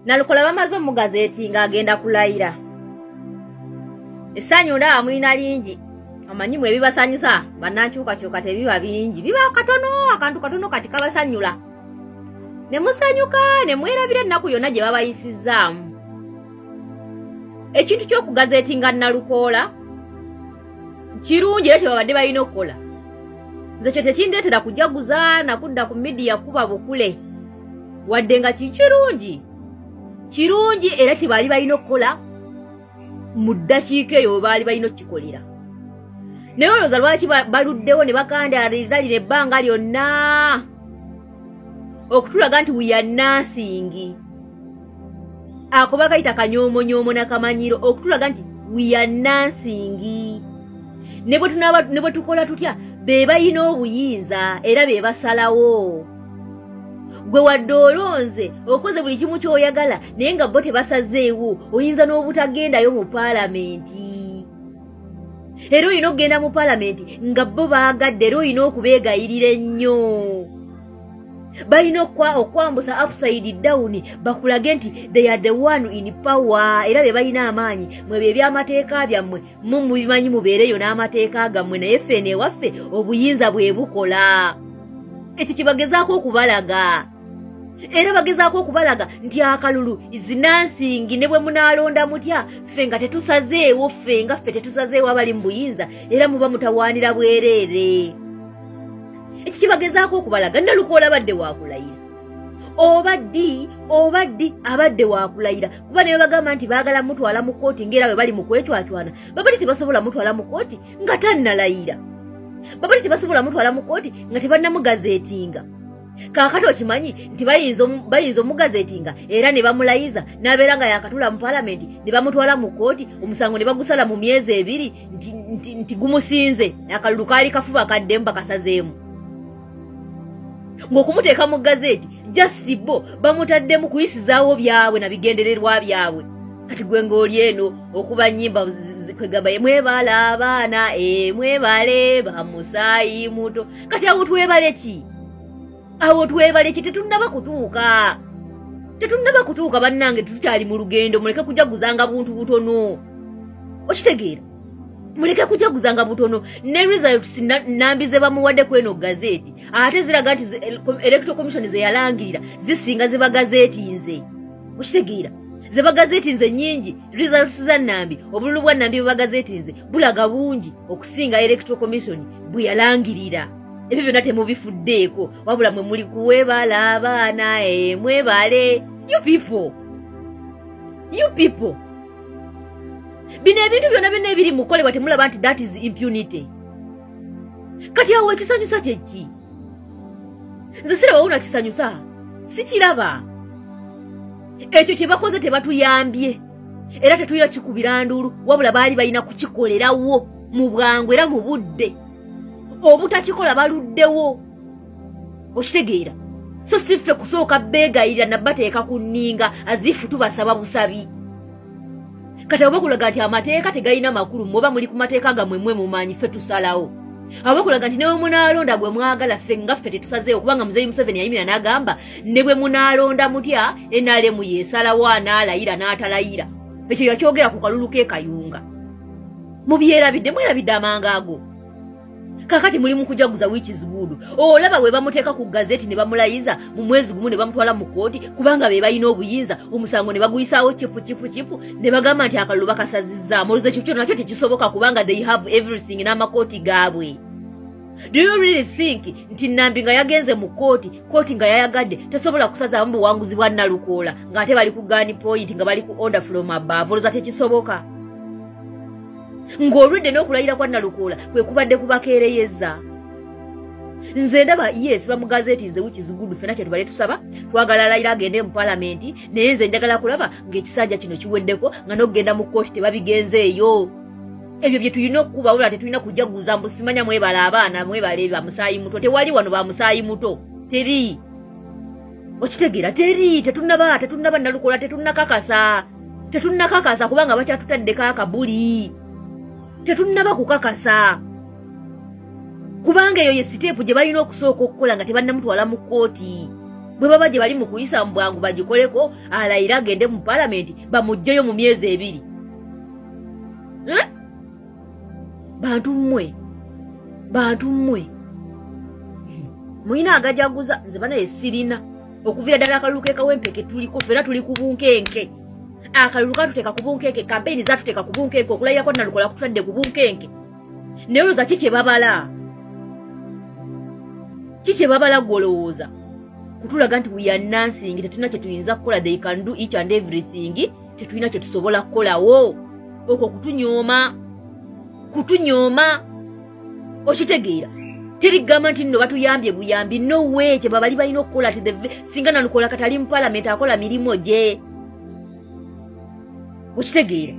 Nalukoola bamaze omugazeeti ng'agenda kulayira. Essanyu ndaba mulina lingi. Amanyi mwe ebibasanyusa bannankyukakyuka tebiba bingi, biba katono, akantu katono kati kabasanyula. Ne musanyuka ne mwerabira ennaku yonna gye babayisizzaamu. Ekintu ky'okugazeetinga Nalukoola kirungi era kye babadde balina okukola. Nze kyo tekindeetera kujaguza na kudda ku midiya kuba bukule, wadde nga kirungi kirungi era kye baali balina okukola mu ddakiika eyo baali balina okukikolera. Naye olowooza lwaki baluddewo ne bakandaaliza lino ebbanga lyonna okutulaga nti we are nothing? Ako bakayita kanyoomonyoomo nakamanyiro, okutulaga nti we are nothing. Ne bwe tukola tutya, be balina obuyinza era be basalawo. Gwe wadde olonze okoze buli kimu ky'oyagala, naye nga bo tebasazeewo, oyinza n'obutagendayo mu paalamenti. Era olina okugenda mu paalamenti nga bo baagadde, era olina okubeegayirira ennyo. Balina okwambusa upside down bakulage nti they are the one in power, era be balina amaanyi. Mwebyo ebyamateeka byammwe mu mubimanyi, mubeereyo n'amateeka gammwe, naye ffe eno ewaffe obuyinza bwe bukola. Ekyo kyebagezaako okubalaga, era bagezaako okubalaga nti akalulu is nothing. Ne bwe munaalonda mutya, ffe nga tetusazeewo, ffe nga ffe tetusazeewo abali mu buyinza, era muba mutawaanira bwereere. Ekyo kibagezaako okubalaga. Nalukoola abadde wakulayira oba ddi oba ddi, abadde wakulayira, kuba ne bagamba nti baagala mutwala mu kkooti, ng'era bwe bali mu kwecwacwana, babadde tebasobola mutwala mu kkooti nga tannalayira, babadde tebasobola mutwala mu kkooti nga tebannamugazeetinga. Kaakati okimanyi nti bayinza omugazetinga era ne bamulayiza n'abeera nga yakatula mu paalamenti, ne bamutwala mu kkooti, omusango ne bagusala mu myezi 2 nti gumusinze, akalulu kaali kafuba kaddemu bakasazeemu. Ng'okumuteeka mu gazeti just bo bamutaddemu kuyisizaawo byabwe na bigendererwa byabwe. Kati gwe ng'oli eno okuba nnyimba kwegamba, "Mwebala abaana, mwebale bamusaayi muto." Kati awo twebale ki? Awo twebale ki? Tetunnaba kutuuka, tetunnaba kutuuka bannange, tukyali mu lugendo. Muleke kujaguzanga buntu butono, okitegeera? Muleke kujaguzanga butono. Ne results nambi ze bamuwadde ku eno gazeti ate ziraga nti Electoral Commission ze yalangirira zisinga ziba gazeti nze, okitegeera? Ze bagazeti nze nyingi. Results za Nambi, obululu bwa Nambi bwe bagazeti nze bulaga bungi okusinga Electoral Commission bwe yalangirira. Ebyo byonna temubifuddeeko, wabula mwe muli kuwebala abaana, mwebale. You people, you people, bino ebintu byonna byonna ebiri mukolebwa temulaba nti that is impunity? Kati awo ekisanyusa kyeki? Nze sirabawo nakisanyusa, sikiraba. Ekyo kye bakoze tebatuyambye era tetulina kikubira nduulu, wabula baali balina kukikolerawo mu bwangu era mu budde. Obutakikola baluddewo, okitegeera? So si ffe kusooka beegayirira nabateeka ku nninga azifu, tubasaba busabi. Kati abo bakulaga nti amateeka tegalina makulu. Mwoba muli ku mateeka gammwe mwe mumanyi, ffe tusalawo. Abo bakulaga nti ne bwe munaalonda gwe mwagala, ffe nga ffe tetusazeewo, kubanga Muzeeyi Museveni yayimira n'agamba ne bwe munaalonda mutya, NRM yeesalawo anaalayira n'atalayira. Ekyo yakyogera ku kalulu k'e Kayunga. Mubyerabidde? Mwerabidde amanga ago? Kakati muli mu kujaguza, which is good. Olaba bwe bamuteeka ku gazeti ne bamulayiza mu mwezi gumu ne bamutwala mu kkooti, kubanga be balina obuyinza, omusango ne baguyisaawo kipu kipu kipu, ne bagamba nti akalulu bakasazizzaamu. Olowooza ekyo kyo nakyo tekisoboka? Kubanga they have everything n'amakooti gaabwe. Do you really think nti Nambi nga yagenze mu kooti, kooti nga yayagadde tesobola kusazaamu buwanguzi bwa Nalukoola, ng'ate bali ku gun point, nga bali ku order from above? Olowooza tekisoboka, ng'olwedde n'okulayira kwa Nalukoola kwe kubadde kubakeereyeza? Nze ndaba yes, bamugazeti nze, which is good. Ffena kyetubale tusaba, twagala layira agende mu palamenti, naye nze njagala kulaba ng'ekisanja kino kiweddeko nga n'okugenda mu kooti tebabigenzeeyo. Ebyo bye tulina okukuba, wabula tetulina kujaguza mbu simanya mwebala abaana, mwebale bamusaayi muto. Tewali wano bamusaayi muto, teri, okitegeera? Teri, tetunnaba, tetunnaba Nalukola, tetunnakakasa, tetunnakakasa, kubanga bakyatutaddeko akabuli. Tetunnaba kukakasa, kubanga eyo ye step gye balina okusooka okukola nga tebannamutwala mu kkooti. Bwe Bwe baba gye bali mu kuyisa mu bwangu bagikoleko, alayire agende mu palamenti bamuggyeyo mu myezi 2. Bantu mmwe, bantu mmwe mulina agajaguza. Nze banaye sirina. Okuviira ddala akalulu ke Kawempe ke tuliko, ffenna tuli ku bunkenke. Akalulu katuteeka ku bunkenke, kampeyini zatuteeka ku bunkenke, okulayira kwa Nalukola kutwadde ku bunkenke. Naye olowooza ki kye babala? Ki kye babala gwe olowooza? Kutulaga nti we are nothing, tetulina kye tuyinza kukola. They can do each and everything, tetulina kye tusobola kukolawo. Okwo kutunyooma, kutunyooma, okitegeera? Terigamba nti nno batuyambye buyambi. No way. Kye babali balina okukola ti singa Nalukola katali mu palamenti akola mirimu gye, okitegeera?